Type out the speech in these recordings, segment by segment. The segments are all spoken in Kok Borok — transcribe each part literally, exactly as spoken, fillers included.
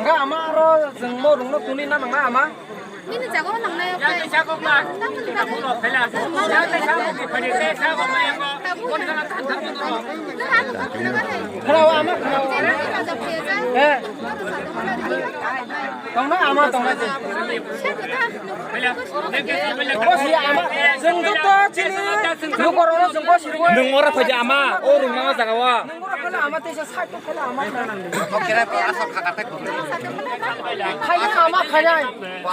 Hwnkhe ama aro chwng bo rwngno tongwi na nangna ama? Bini jaga o nangnai o khe. Tamoni bagwi. Khwnao ama, khwnao. He. Tongna ama, tongna. Bo si ama, chwng joto chini lukurokno chwng bo si rwui. Nwng oro phaidi ama, o rwngma jaga o. Nwng oro phela ama teisa side o phela ama. Khaina ama khainai,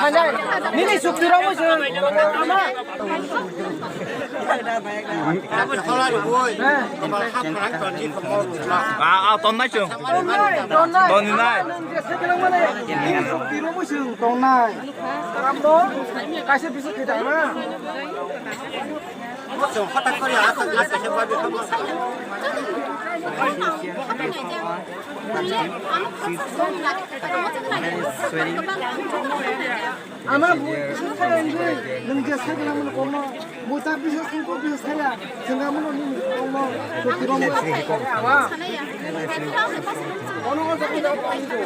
khainai. Nini chukti romwi se ama. Ah, ah, tonnai chwng. Tonnai, tonnai. Tonnai. Nwng je se beleng mane. Nini chukti romwi se tongnai. Kaisa bisa khaida ama. Ama bu sung kaya ini, nung je saya bilang mana kono, bu tak bisa sungko bisa saya, sehingga mana ini kono, sotiro mana. Kono kono tak bisa apa itu.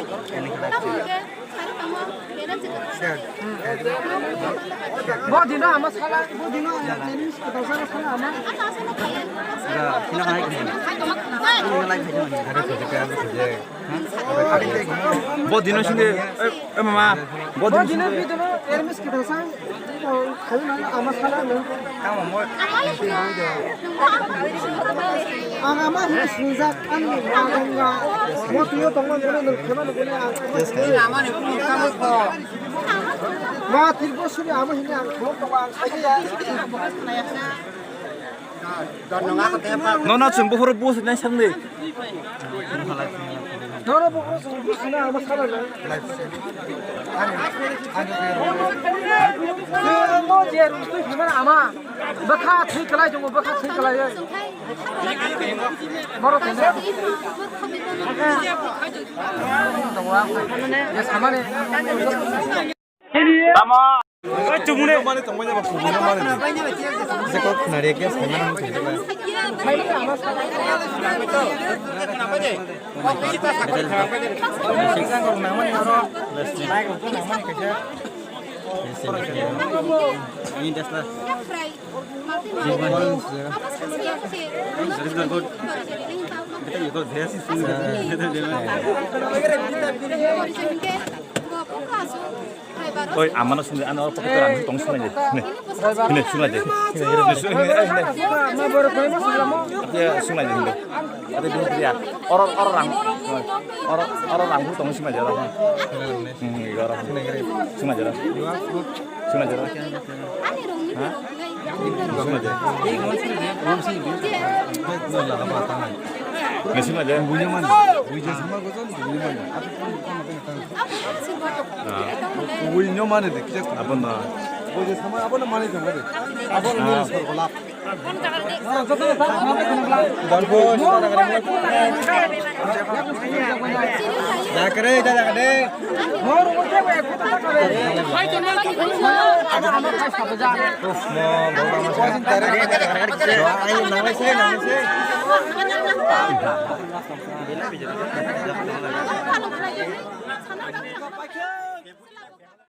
Bo dino ama sala, bo dino Chinese kwtal sala sala ama. Bo dino sini, eh, eh, mama, bo dino sini. Chinese kwtal sala, oh, ama sala no. Ang ama hini sinjak, ani ma ganga, mo tuyo tongma guna nung khema nung guna ang. Ma tirbo suri ama hini ang khulok tongo ang saidi ya. Nono chwng buphuru bus nai sangdi. Nono buphuru chwng bus nai ama sala nai. Nono je rung twi phimani ama. Bwkha thwi kwlai tongo, bwkha thwi kwlai. Borok tongma. Tongo ang. Samani. Tamo. Oi, chumune. Mane tongmani ba kubui mane. Jeko khunari ke samani. Ini das lah. Very good. Oi, amano sungdi, ano oro pocket rang tong sunai de. Ne, ne, sunai de. Ne, sunai de. Ya, sunai de. Ate dulu dia. Oro, oro rang. Oro, oro rang tong sunai de. Hmm, oro. Sunai de. Sunai de. Ha? Sunai de. Ne, sunai de. Buino mane de, kisa. Abono. Buino sama, abono mane de. Abono.